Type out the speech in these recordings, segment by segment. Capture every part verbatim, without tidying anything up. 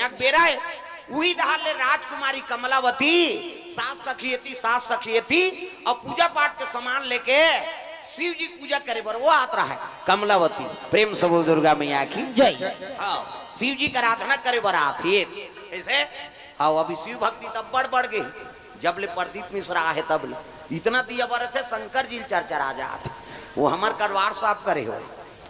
एक बेरा हे, उही डहर ले राजकुमारी कमलावती, सास सखी एती, सास सखी एती, अउ पूजा पाठ के सामान लेके शिव जी के पूजा करे बर वो आत रहय। कमलावती, प्रेम से बोल दुर्गा मैया की। जय। हाँ, शिव जी के आराधना करे बर आत हे। कइसे? हाँ, अभी शिव भक्ति तब बढ़ बढ़ गे, जब ले प्रदीप मिश्रा आहे तब ले। इतना दिया बरत हे, शंकर जी ल चरचरा जात हे। वो हमर कटवार साफ करे होय।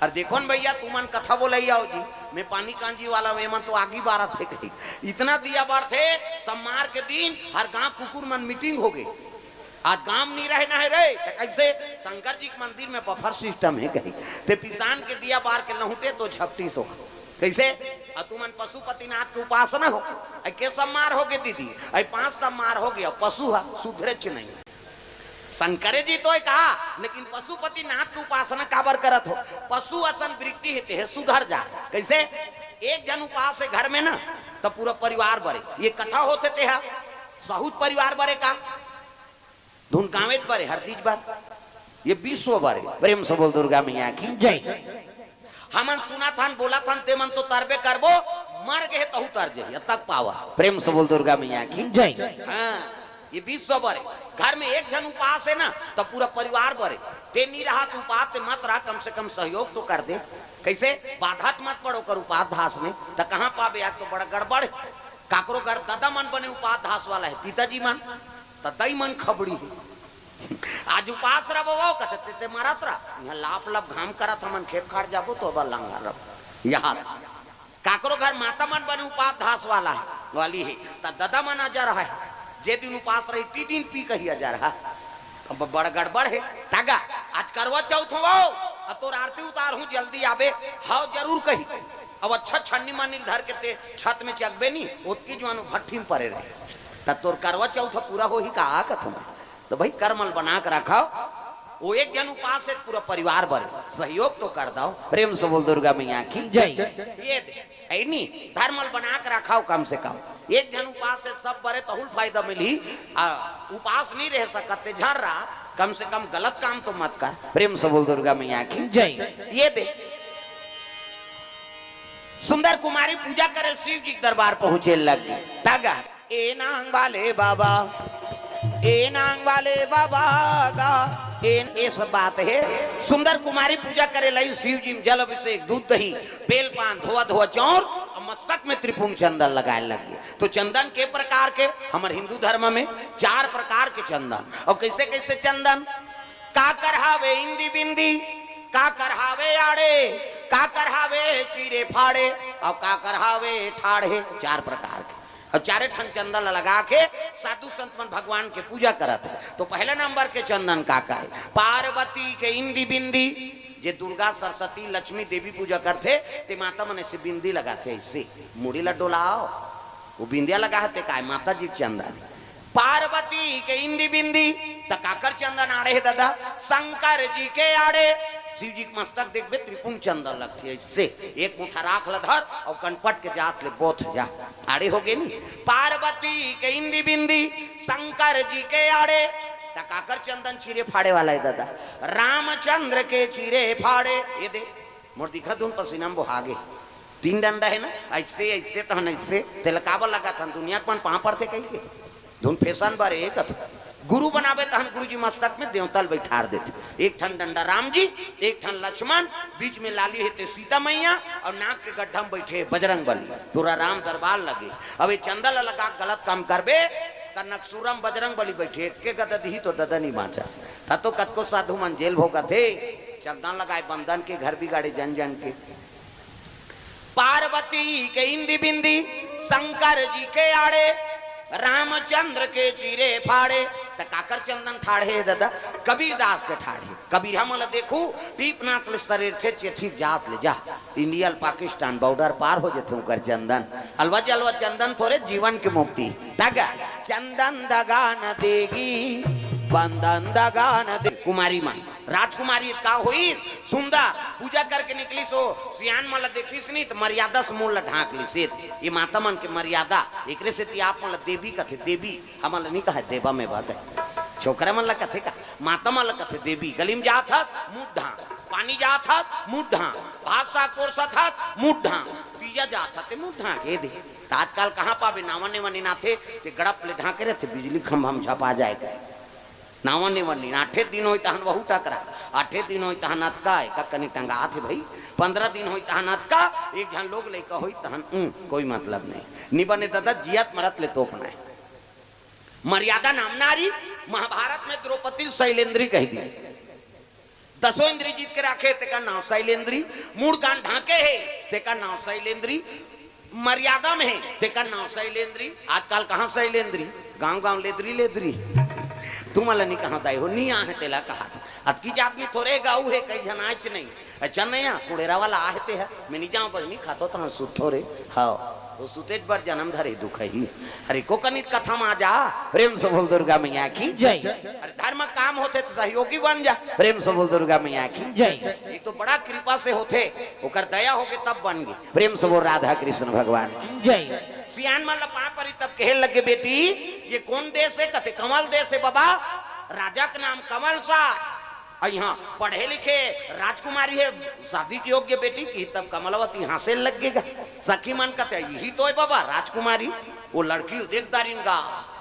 अउ देखो न भइया, तुमन कथा बोलइया हो जी, मैं पानी कांजी वाला, एमन तो आगी बारत हे कही। इतना दिया बरत हे, सम्मार के दिन हर गांव कुकुर मन मीटिंग होगे। आज गांव नइ रहे न हे रे, त कइसे? शंकर जी के मंदिर में बफर सिस्टम हे कही। ते पिसान के दिया बार के लहुटे तो झपटी सो। कइसे? अउ तुमन पशुपतिनाथ के उपासना हो, अइ के सम्मार होगे दीदी? अइ पांच सम्मार होगे, पशु ह सुधरेच नहीं। शंकरे जी तो हे कहा, लेकिन पशुपतिनाथ के उपासना काबर करत हो? पशु असन वृत्ति हे, तेह सुधर जा। कइसे? एक झन उपास हे घर में न, त पूरा परिवार बरे। ये कथा होथे तेह सहूत परिवार बरे का? धुन गाँवेच बरे, हरदीच बर, ये विश्व बरे। प्रेम से बोल दुर्गा मैया की। जय। हमन सुनत हन, बोलत हन, तेमन तो तरबे करबो, मर गे तहू तर जाही, अतक पावर। प्रेम से बोल दुर्गा मैया की। जय। हाँ, ये विश्व बरे। घर में एक झन उपास हे न, त पूरा परिवार बरे। ते नइ रहत उपास, ते मत रह, कम से कम सहयोग तो कर दे। कइसे? बाधा त मत पड़ो कर उपास धास में, त कहाँ पाबे? आज तो बड़ा गड़बड़ हे। काकरो घर ददा मन बने उपास धास वाला हे, पिताजी मन, त दई मन खबड़ी हे। आज उपास रह बबा, कथे, "ते, ते मरत रह, इहाँ लाप लाप घाम करत, हमन खेत खार जाबो तो अब लंगर रह।" यहाँ काकरो घर माता मन बने उपास धास वाला हे, वाली हे, त ददा मन अजर हे, जे दिन उपास रही, ती दिन पी कही अजर हे। अब बड़ गड़बड़ हे। तागा, आज करवा चौथ हो, अउ तोर आरती उतारहूँ, जल्दी आबे। हव, जरूर कही। अब अच्छा छन्नी मन्नी धर के ते छत में चघबे नी, ओतकी जुवान भट्ठी में परे रहे। त तोर करवा चौथ पूरा होही का कथों? त भाई, करम ल बना के रखव। वो एक झन उपास हे, पूरा परिवार बर सहयोग तो कर दव। प्रेम से बोल दुर्गा मैया की। जय। ये दे, हे नी, धर्म ल बना के रखव कम से कम। एक झन उपास हे, सब बरे, तहू ल फायदा मिलही। आ, उपास नइ रह सकत ते झन रह, कम से कम गलत काम तो मत कर। प्रेम से बोल दुर्गा मैया की। जय। ये दे, सुंदर कुमारी पूजा करे ल शिव जी के दरबार पहुंचे लग गे। तागा, ए नांग वाले बाबा, ए नांग वाले बाबा गा, ए, ये सब बात हे। सुंदर कुमारी पूजा करे लगी शिव जी में जल अभिषेक, दूध दही, बेल पान, धोवा धोवा चौर अउ मस्तक में त्रिपुंड चंदन लगाए लग गे। तो चंदन के प्रकार के, हमर हिंदू धर्म में चार प्रकार के चंदन। अउ कइसे कइसे चंदन? काकर हावे इंदी बिंदी, काकर हावे आड़े, काकर हावे चीरे फाड़े, अउ काकर हावे ठाढ़े। चार प्रकार के। अउ चारे ठन चंदन ल लगा के साधु संत मन भगवान के पूजा करत हे। तो पहले नंबर के चंदन काकर हे? पार्वती के इंदी बिंदी, जे दुर्गा, सरस्वती, लक्ष्मी, देवी पूजा करथे, ते माता मन अइसे बिंदी लगाथे, अइसे मुड़ी ल डोलाव, वो बिंदिया लगा हे ते काय? माता जी के चंदन। पार्वती के इंदी बिंदी, त काकर चंदन आड़े हे ददा? शंकर जी के आड़े। शिव जी के मस्तक देखबे, त्रिपुंड चंदन लगथे, अइसे एक मुठा राख ल धर अउ कनपट के जात ले बोथ जा। आड़े होगे नी। पार्वती के इंदी बिंदी, शंकर जी के आड़े। त काकर चंदन चीरे फाड़े वाला हे ददा? रामचंद्र के चीरे फाड़े। ये दे, मोर दिखत धुन पसीना म बोहा गे। तीन डंडा हे न, अइसे, अइसे तहन अइसे, तेला काबर लगाथन? दुनिया के मन पाँव पड़थे कहिके। धुन फैशन बर हे कथे। गुरु बनाबे तहन गुरुजी मस्तक में देवता ल बइठार देथे। एक ठन डंडा राम जी, एक ठन लक्ष्मण, बीच में लाली हे ते सीता मैया, अउ नाक के गड्ढा म बइठे हे बजरंग बली। पूरा राम दरबार लगे। अब ये चंदा ल लगा के गलत काम करबे, त नकसूरा म बजरंग बली बइठे, एके गदा दिही तो ददा नइ बाँचस। त तो कतको साधु मन जेल भोगत हे, चंदा लगाए बंदन के घर बिगाड़े जन जन के। पार्वती के इंदी बिंदी, शंकर जी के आड़े, रामचंद्र के चीरे फाड़े, त काकर चंदन ठाढ़े हे ददा? कबीरदास के ठाढ़े। कबीर हमन ल देखू, टीप नाक ले सरेरथे, चेथी जात ले जा, इंडिया ल पाकिस्तान बॉर्डर पार हो जथे ओकर चंदन। अलवा जलवा चंदन थोरे जीवन के मुक्ति। दगा, चंदन दगा न देगी, बंदन दगा न दे। कुमारी मन, राजकुमारी का होई? सुंदर पूजा करके निकलिस हो, सियान मन ल देखिस नी त मर्यादा से मुंह ल ढांक लिस। ये माता मन के मर्यादा, एकरे सेती आप मन ल देवी कथे, देवी, हमन ल नी कहे देवा में बात हे। छोकरा मन ल कथे का? माता मन ल कथे देवी। गली में जात हत, मुंह ढांक, पानी जात हत, मुंह ढांक, भात साग परोसत हत, मुंह ढांक, तीजा जात हत, ते मुंह ढांक, ये दे। त आजकल कहाँ पाबे, नावा नेवा निनाथे, ते गड़प ले ढांके रहिथे, बिजली खंभा म झपा जाय कहे। नावा नेवा निनाथे, आठे दिन होई तहन वहू टकरा, आठे दिन होई तहन अतका, एका कनी टंगाथे भई, पंद्रह दिन होई तहन अतका, एक झन लोग लइका होई तहन, उं, कोई मतलब नहीं। नि बने ददा, जियत मरत ले तोपना हे। मर्यादा नाम नारी, महाभारत में द्रौपदी ल सैलेंद्री कहि दिस। दसों इंद्री जीत के राखे, तेकर नाव सैलेंद्री। मूड़ कान ढांके हे, तेकर नाव सैलेंद्री। मर्यादा में हे, तेकर नाव सैलेंद्री। आजकल कहाँ सैलेंद्री, गांव गांव लेदरी लेदरी। तुमन ला नि कहांव दाई हो, नि आहे तेला कहाथे। अतकी जात में थोरे गाऊ हे, कई झन आयच नहीं। अच्छा नहीं आ, कुड़ेरा वाला आहे ते हे, मैं नि जांव बहिनी, खाथों तहन सुतथों रे। हव, वो सुतेच बर जनम धरे दुखही। अरे को कनित कथा मा जा, प्रेम से बोल दुर्गा मैया की। जय। अरे धर्म काम होथे त सहयोगी बन जा, प्रेम से बोल दुर्गा मैया की। जय। ये तो बड़ा कृपा से होथे, ओकर दया होगे तब बन गे। प्रेम से बोल राधा कृष्ण भगवान की। जय। सियान मन ला पाँव परी तब कहे लगे, बेटी ये कोन देश हे? कथे कंवल देश हे बबा, राजा के नाम कंवल सा। अउ इहाँ पढ़े लिखे राजकुमारी हे, शादी के योग्य बेटी की, तब कमलावती हाँसे लग गे गा। सखी मन कथे, इही तो हे बबा राजकुमारी, वो लड़की ल देख दारिन गा,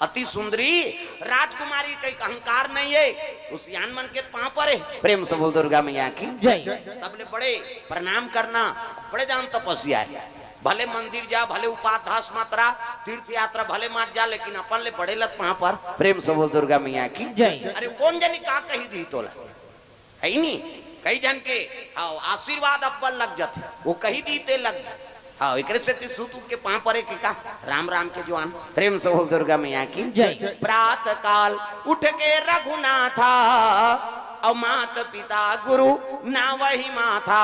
अति सुंदरी राजकुमारी, कहीं अहंकार नहीं हे। वो सियान मन के पाँव परे, प्रेम से बोल दुर्गा मैया की। जय। सबले बड़े प्रणाम करना, बड़े जान तपस्या हे। भले मंदिर जा, भले उपास मात रह, तीर्थ यात्रा भले मात जा, लेकिन अपन ले बड़े ल त पाँव पर, प्रेम से बोल दुर्गा मैया की। जय। अरे कोन जनी का कहि दिही तोला, हे नी? कई झन के, हव, आशीर्वाद अब्बल लग जाथे, वो कहि दिही ते लग। हव, एकरे सेती सुत उठ के पाँव परे के का, राम राम के जुआन, प्रेम से बोल दुर्गा मैया की। जय। प्रात काल उठ के रघुनाथा, अउ मात पिता गुरु नावहि माथा।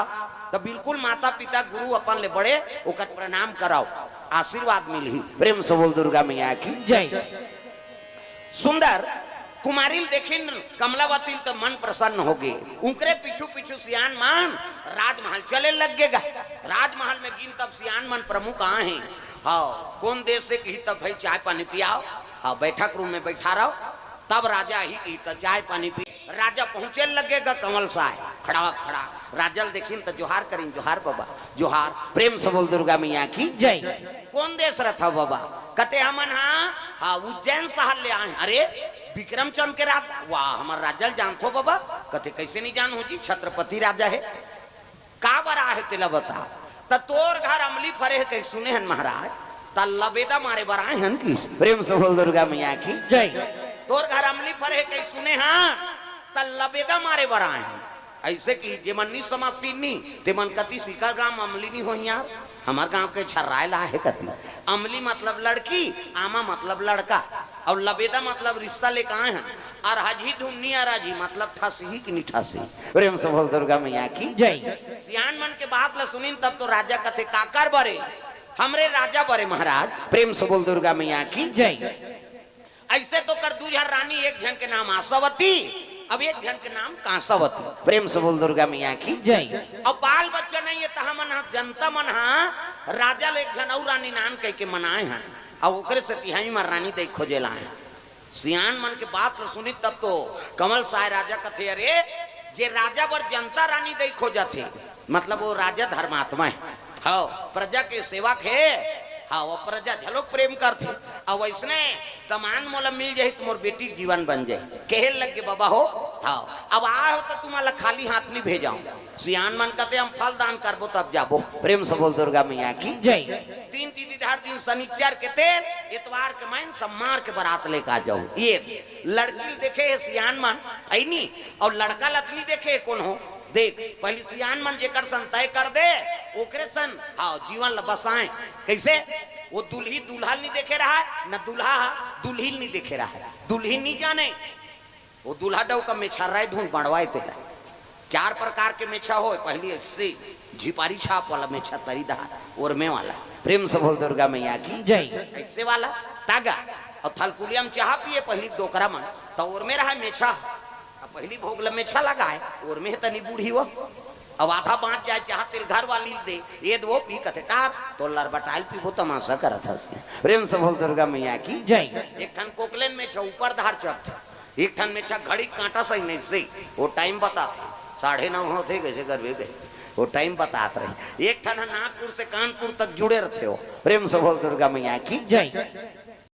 त बिल्कुल माता पिता गुरु अपन ले बड़े, ओकर प्रणाम करव, आशीर्वाद मिलही। प्रेम से बोल दुर्गा मैया की। जय। सुंदर कुमारी ल देखिन कमलावती ल त मन प्रसन्न होगे। उंकरे पीछू पीछू सियान मन राजमहल चले लग गे गा। राजमहल में गिन तब सियान मन प्रमुख आहे। हव, कोन देश हे किही तब भई चाय पानी पियाव। हव, बैठक रूम में बैठा रहो। तब राजा ही किही त चाय पानी पी। राजा पहुँचे लगे गा कंवल साय, खड़ा खड़ा राजा ल देखिन त जोहार करिन, जोहार बबा, जोहार। प्रेम से बोल दुर्गा मैया की। जय। कोन देश रथव बबा? कथे हमन हा, हा उज्जैन शहर ले आए। अरे विक्रमचंद के राज, वाह, हमर राजा ल जानथो बबा? कथे कइसे नि जानहूँ जी, छत्रपति राजा हे। काबर आहे तेला बता। त तोर घर अमली फरे हे कहि सुने हन महाराज, त लबेदा मारे बर आए हन किहिस। प्रेम से बोल दुर्गा मैया की। जय। तोर घर अमली फरे हे कहि सुने हन, त लबेदा मारे बर आए हन। अइसे कि जेमन नि समझतिन नी, तेमन कतिस इकर गाँव म अमली नि होही यार, हमर गाँव के छर्राए ला हे कतिस। अमली मतलब लड़की, आमा मतलब लड़का, अउ लबेदा मतलब रिश्ता लेके आए हन। अरहजही धुन नि अरहजही मतलब ठसही कि नि ठसही। प्रेम से बोल दुर्गा मैया की। जय। सियान मन के बात ल सुनिन तब तो राजा कथे, काकर बरे? हमरे राजा बरे महाराज। प्रेम से बोल दुर्गा मैया की। जय। अइसे तो ओकर दू झन रानी, एक झन के नाम आशावती, अब एक झन के नाम कांसावती। प्रेम से बोल दुर्गा मैया की। जय। अब बाल बच्चा नहीं हे त हमन हा, जनता मन हा राजा ल एक झन अउ रानी नान कहिके मनाए हन, अउ ओकरे सेती हमन रानी दई खोजे ला आए हन। सियान मन के बात ल सुनिस तब तो कंवल साय राजा कथे, अरे जे राजा बर जनता रानी दई खोजत हे, मतलब वो राजा धर्मात्मा हे, हव, प्रजा के सेवक हे, हव, वो प्रजा घलोक प्रेम करथे। अउ वइसने दमांद मोला मिल जाही त मोर बेटी के जीवन बन जाही। कहे लगे बबा हो, हव, अब आए हो त तुमन ला खाली हाथ नि भेजंव। सियान मन कथे हम फल दान करबो तब जाबो। प्रेम से बोल दुर्गा मैया की। जय। तीन तिथि धर दिन शनिचर के तेल, एतवार के मइन सम्मार के बरात लेके आ जाहू। ये लड़की ल देखे हे सियान मन, अइनी, अउ लड़का ल त नि देखे हे कोनो। देख, पहिली सियान मन जेकर सन तय कर दे, ओकरे सन, हव, जीवन ल बसाए। कइसे? वो दुल्ही दूल्हा ल नि देखे रहय, न दूल्हा ह दुल्ही ल नि देखे रहय। दुल्ही नि जाने, वो दूल्हा डउका मेछर्राए धुन बंड़वाए तेला। चार प्रकार के मेछा होय, पहिली अइसे झिपारी छाप वाला मेछा, तरीदार, ओरमे वाला। प्रेम से बोल दुर्गा मैया की। जय। अइसे वाला तागा, अउ थलकुलिया म चाहा पिए पहिली डोकरा मन, त ओरमे रहय मेछा। अब पहिली भोग ल मेछा लगाए, ओरमे हे तनी बूढ़ी वो। अब आधा बाँच जाए, चाहा तेल घर वाली ल दे, ये दे वो पी कथे, "का तोर लरबटाइल पीबो, तमाशा करत हस।" प्रेम से बोल दुर्गा मैया की। जय। एक ठन कोकलेन मेछा ऊपर धार चढ़थे, एक ठन मेछा घड़ी कांटा सही नहीं से, वो टाइम बताथे, साढ़े नौ होथे, कइसे करबे बे? वो टाइम बतात रही, एक ठन ह नागपुर से कानपुर तक जुड़े रथे हो। प्रेम से बोल दुर्गा मैया की। जय।